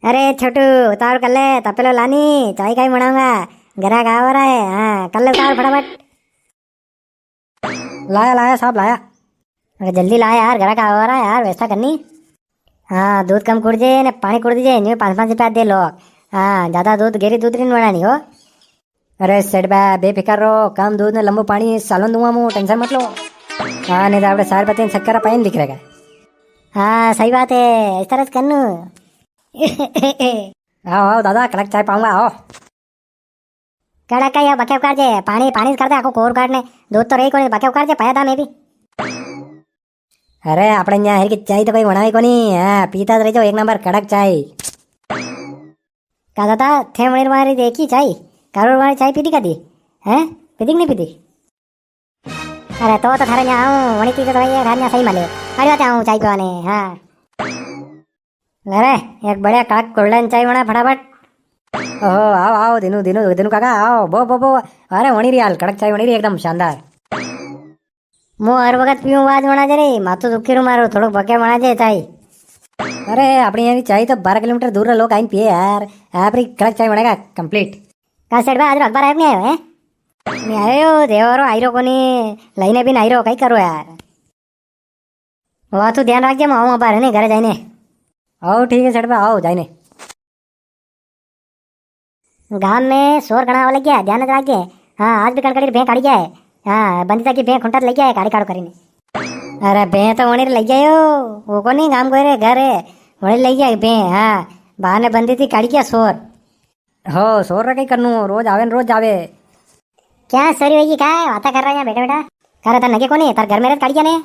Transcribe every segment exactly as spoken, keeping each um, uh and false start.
अरे छोटू, उतावल कर ले, तपेलो लानी, चाय काई बनाऊंगा, ग्राहक आवा रा है। हाँ, कर ले उतावल फटाफट। लाया, लाया साहब, लाया। अरे जल्दी लाया यार, ग्राहक आवा रा है यार, व्यवस्था करनी। हाँ, दूध कम कुड़ जे ने पानी कुड़ दीजे, न्यू पाँच पाँच रुपया दे लोग। हाँ, ज्यादा दूध, गेरी दूध नी बनानी हो। अरे सेठ बा, बेफिकर रो, कम दूध ने लंबू पानी सालन दूंगा मु, tension मत लो। हाँ, नी तो आपणे सार पत्ती ने शक्कर पाई नी दिख रहेगा। हाँ, सही बात है, इस तरह से करनू। आओ, आओ दादा, कड़क चाय पाऊंगा, आओ। कड़क का या बके उकार जे, पानी, पानी कर दे, आको कोर काट ने, दूध तो रही कोनी, बके उकार जे, पाया था मैं भी। अरे, आपणे न्या हर की चाय तो कोई बनावे कोनी, हाँ, पीता तो रही जाओ, एक नंबर कड़क चाय। का दादा, थे वणीर मारी देखी चाय? कारोर वाली चाय पीधी कदी? हैं? पीधी कि नी पीधी? अरे, तो, तो थारे न्या आऊं, वणी चीज तो भाई, थारे न्या सही मले। अरे, बात आऊं चाय पीवाने, हाँ। अरे, एक बढ़िया कड़क golden चाय बना फटाफट। ओहो, आओ, आओ, दिनू, दिनू, दिनू काका, आओ, बो, बो, बो। अरे, वणी री हाल, कड़क चाय वणी री, एकदम शानदार। मु हर वक्त पीऊं, वाज बना जे रे, माथो दुखी रू मारो, थोड़ो बके बना जे चाय। अरे, अपनी यानी चाय तो बारह किलोमीटर दूर रा लोग आइन पिए यार, आप री कड़क चाय बनेगा complete। का सेठ भाई, आज रो अखबार आयो कि नी आयो है? नी आयो, देवरो आयरो कोनी, लईने भी नी आयरो, कई करो यार। वा, तू ध्यान रख जे, मु आऊं अबार, है नी, घरे जाइने। आओ, ठीक है सेठ भाई, आओ जाइने। गाम में सोर घणा आवा लग गया, ध्यान रख जे। हाँ, आज भी कणकड़ी भें काढ़ी गया है। हाँ, बंदी तक की भें खुंटा ले गया है, काढ़ी काढ़ो करीने। अरे, भें तो वणी ले गया यो, वो कोनी गाम को रे घर है, वणी ले गया भें। हाँ, बाहर ने बंदी थी, काढ़ी गया सोर। हो, सोर रे कई करनू, रोज आवे न रोज जावे। क्या सरी होगी, क्या बाता कर रहा है यहाँ बैठा बैठा? करे तार नगे कोनी, तार घर में रह काढ़ी गया ने।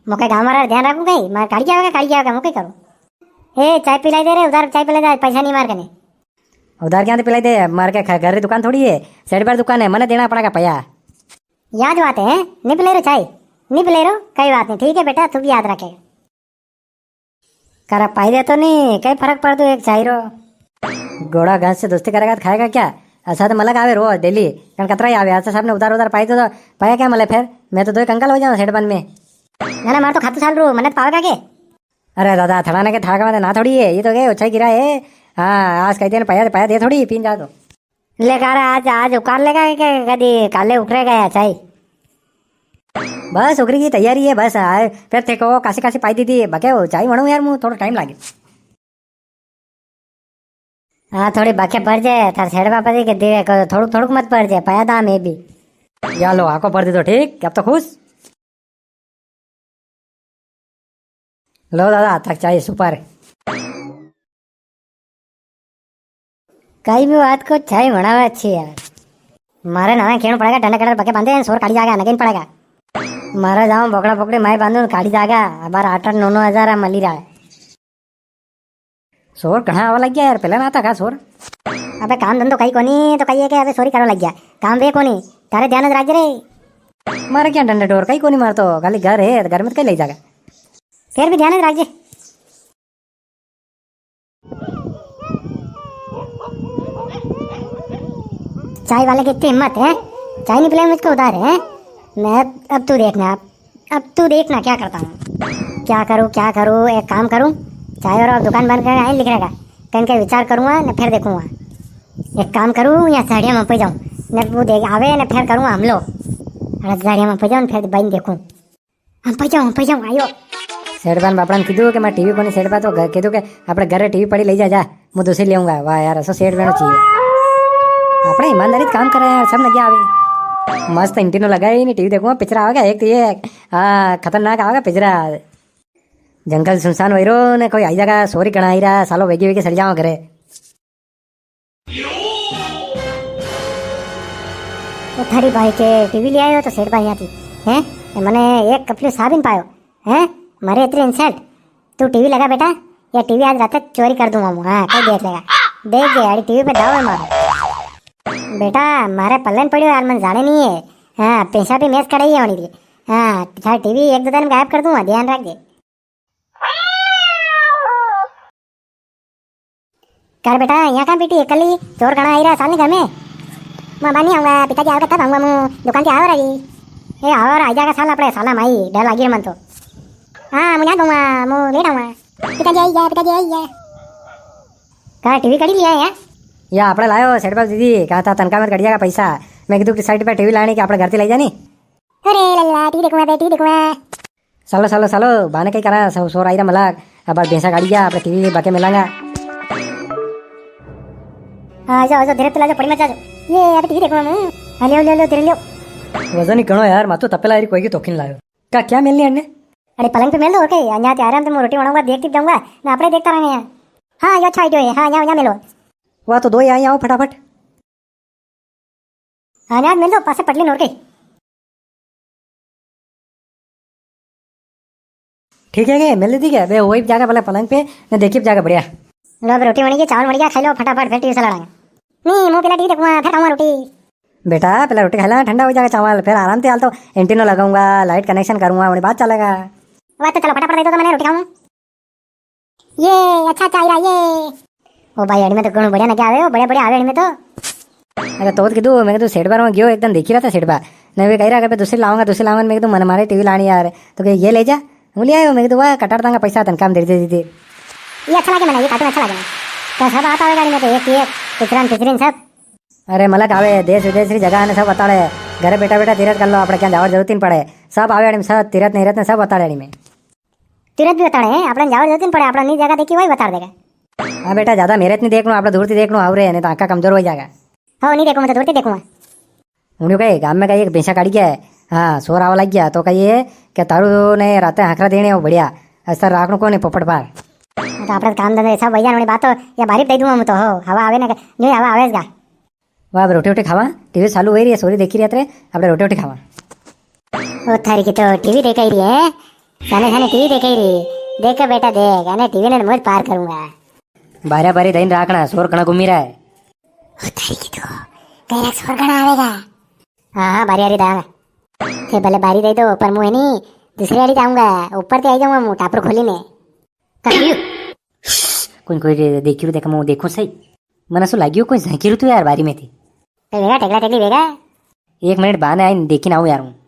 मुके गांव वाला ध्यान रखू कई, मार काढ़ी गया होगा, काढ़ी गया होगा, मुके करो। ए, चाय पिलाई दे रे, उधार चाय पिलाई दे, पैसा नी मार कने। उधार क्या पिलाई दे, मार के खा-, घर री दुकान थोड़ी है, सेठ बार दुकान है, मने देना पड़ेगा पया। याद बात है, नी पिलाई रो चाय, नी पिलाई रो, कई बात नी, ठीक है बेटा, तू भी याद रखे। करा पाई दे तो नी, कई फर्क पड़ दो एक चाय रो। घोड़ा घास से दोस्ती करेगा तो खाएगा क्या? ऐसा तो मलक आवे रोज daily, कन कतरा ही आवे, ऐसा सबने उधार उधार पाई दो तो पाया क्या मले फिर? मैं तो दो कंगाल हो जाऊँ सेठ बन में। ना ना, मार तो खातू साल रू, मन्नत पावेगा के? अरे दादा, थड़ाने के थाका में ना थोड़ी है, ये तो के उछाई गिरा है। हाँ, आज कई दिन पाया, पाया दे थोड़ी, पीन जा तो। ले कारा, आज, आज उकार लेगा के कदी काले उकरेगा या चाय? बस उकरी की तैयारी है, बस आए, फिर थे को कासी कासी पाई दी थी, बके वो चाय वणू यार, मु थोड़ा time लागे। हाँ, थोड़ी बके भर जे, थार सेठ बापा जी के दे, को थोड़ुक थोड़ुक मत भर जे, पाया था मैं भी। या लो, आको भर दे तो ठीक, अब तो खुश। लो दादा, थाक चाय super। कई भी बात को चाय बनावे अच्छी यार। मारे नाना खेण पड़ेगा, डंडा कड़र बके बांधे, सोर काढ़ी जागा, नगेन पड़ेगा। मारे जाऊं बोकड़ा बोकड़ी माई बांधू, काढ़ी जागा, अबार आठ आठ नौ नौ हजार मली रहा है। सोर घणा आवा लग गया यार, पहले ना था का सोर? अबे काम धंधो कई कोनी तो कई है के अबे सोरी करवा लग गया, काम वे कोनी, तारे ध्यान रख रे। मारे क्या डंडे डोर कई कोनी, मार तो खाली घर है, घर में तो कई ले जागा। फिर भी ध्यान रख जे। चाय वाले की इतनी हिम्मत है, चाय नहीं पिलाई मुझको उधार है। मैं अब, अब तू देखना, अब, अब तू देखना क्या करता हूँ। क्या करूँ, क्या करूँ, एक काम करूँ, चाय और दुकान बंद करके आई लिख रहेगा, कहीं के विचार करूँगा ना, फिर देखूँगा। एक काम करूँ, यहाँ झाड़िया में पै जाऊँ, न वो देख आवे ना, फिर करूँगा हमलो। अरे झाड़िया में पै जाऊँ, फिर बन देखूँ। हम पै जाऊँ, हम पै जाऊँ, आयो। सेठ बा ने बापड़ा ने कीधु के मारे टीवी कोनी, सेठ बा तो घ-, कीधु के आपणे घरे टीवी पड़ी लई जा, जा, मु दूसरी ले आऊंगा। वाह यार, असो सेठ वेणो चाहिए। आपणे ईमानदारी से काम करे यार, सब नगे आवे। मस्त एंटीनो लगाई ने टीवी देखूंगा, पिक्चर आवेगा एक तो ये, आ, खतरनाक आवेगा पिक्चर। जंगल सुनसान वई रो ने कोई आई जागा, सोरी घणा आई रहा, सालो वेगी वेगी सड़ जावा घरे। ओ थारी भाई के टीवी ले आयो तो सेठ भाई यहाँ थी, हैं? ये मने एक कपली साबिन पायो, हैं? मारे इतनी insult। तू टीवी लगा बेटा, या टीवी आज रात तक चोरी कर दूंगा मैं, हाँ, कई देख लेगा। देख जे, अड़ी टीवी पे दाव है मारो। बेटा, मारे पल्ले न पड़ियो यार, मन जाने नहीं है। हाँ, पैसा भी मैच कड़ाई है होनी थी। हाँ, थारी टीवी एक दो दिन में गायब कर दूंगा, ध्यान रख जे। कर बेटा, यहाँ कहाँ बैठी है कली? चोर घणा आई रहा, साल नहीं घर में। मैं बानी आऊंगा, पिताजी आवेगा तब आऊंगा, मु दुकान से आवर आई। ए, आवर आई जाएगा साल अपने, साला माई, डर लागी रे मन तो। हाँ, मु ना दूंगा, मु लेट आऊंगा। पिताजी आई गया, पिताजी आई गया। का टीवी कड़ी लिया है? या आपणे लायो सेठ बाबू दीदी, कहा था तनखा में कड़िया का पैसा। मैं कीधु कि साइड पे टीवी लानी कि आपणे घर से ले जानी। अरे लल्ला, टीवी देखूंगा बे, टीवी देखूंगा। चलो, चलो, चलो, बाने कई करा, सो, सोर आई रा मलाक। अब भैंसा गाड़ी गया, आपणे टीवी बाके मिलांगा। हाँ, आ जाओ, आ जाओ, धीरे तो ला जाओ, पड़ी मत जाओ। ये, अबे टीवी देखूंगा मैं। हाँ, लियो, लियो, लियो, धीरे लियो। वजन ही घणो यार, मातो तपेला री कोई की तोखी नी लायो। का क्या मेलनी अड़ने? अरे पलंग पे मेल दो, ओके, यहाँ ते आराम से मैं रोटी बनाऊंगा, देखती जाऊंगा, ना आपणे देखता रहेंगे यहाँ। हाँ, ये अच्छा आइडिया है, हाँ, यहाँ, यहाँ मेलो। वाह, तो दो यहाँ, यहाँ आओ फटाफट। हाँ, यहाँ मेल दो, पासे पटली नोर के। ठीक है, के मेल दी के? बे, वही जाके पहले पलंग पे, ने देखी जाके बढ़िया। लो, अब रोटी बनी गई, चावल बनी गया, खाई लो फटाफट, फिर टीवी चला लांगा। नहीं, मैं पहले टीवी देखूंगा, फिर खाऊंगा रोटी। बेटा, पहले रोटी खा ले, ठंडा हो जाएगा चावल, फिर आराम से हाल तो एंटीनो लगाऊंगा, लाइट कनेक्शन करूंगा, वही बात चलेगा। वाह, तो चलो फटाफट दे दो तो मैंने रोटी खाऊं। ये, अच्छा, अच्छा, आई रहा, ये। ओ भाई, अड़ी में तो घणो बढ़िया नगे आवे, ओ बढ़िया, बढ़िया आवे अड़ी में तो। अरे तो कीधु, मैं कीधु सेठ बा रे गयो, एकदम देखी रहा था सेठ बा। ने वे कही रहा कि दूसरी लाऊंगा, दूसरी लाऊंगा, मैं कीधु मन मारे टीवी लानी यार। तो कहे, "ये ले जा।" हूँ ले आयो, मैं कीधु, "वाह, कटार तांगा पैसा तन काम दे दे दे।" ये अच्छा लगे मने, ये कार्टून अच्छा लगे मने। तो सब आता है गाड़ी में तो, एक, एक, पिक्चर, पिक्चर सब। अरे मलक आवे, देश विदेश री जगह ने सब बताड़े। घरे बैठा बैठा तीरथ कर लो, आपणे क्या जावा जरूरत ही नी पड़े। सब आवे अड़ी में, सब तीरथ नीरथ ने सब बताड़े अड़ी में। तीरथ भी बताड़े है, आपणे जावा जरूरत ही नी पड़े, आपणे नी जगह देखी वही बता देगा। हाँ बेटा, ज्यादा मेरे ती नी देखणो, आपणे दूर ती देखणो, हाव रे, नी तो आंखा कमजोर हो जाएगा। हो, नी देखूं, मैं तो दूर ती देखूंगा। उन्होंने कहे, गाम में कई एक भैंसा काढ़ी गया है। हाँ, सोर आवा लग गया, तो कही है कि तारू ने राते हाकरा देने हो बढ़िया, ऐसा राखणो कोनी पोपट पार। तो आपणे काम धंधे सब भैया ने बात तो, या बारी दे दूंगा मैं तो, हो, हवा आवे ना, न्यू हवा आवेगा। वाह, अब रोटी वोटी खावा, टीवी चालू हो रही है, सोरी देखी रही है, आपणे रोटी वोटी खावा। ओ थारी की तो टीवी देखाई रही है, साने साने टीवी देखाई रही। देख बेटा देख, अने टीवी ने मौज पार करूंगा। बारा बारी दईन राखणा, सोर घणा घूमी रहा है। ओ थारी की तो, कई राख सोर घणा आवेगा। हाँ, हाँ, बारी आरी दांगा। थे भले बारी दे दो, पर मुँह है नी, दूसरी आड़ी जाऊंगा, ऊपर ते आई जाऊंगा मुँह, टापर खोली ने। कहियो। कोई, कोई रे-, देखी रू, देखा, मैं देखूं सही। मने असो लाग्यो कोई झांकी रू तू यार बारी में थी। ए, वेगा, टेकला टेकली वेगा। एक मिनट बाने आई, देखी ना आऊं यार हूँ।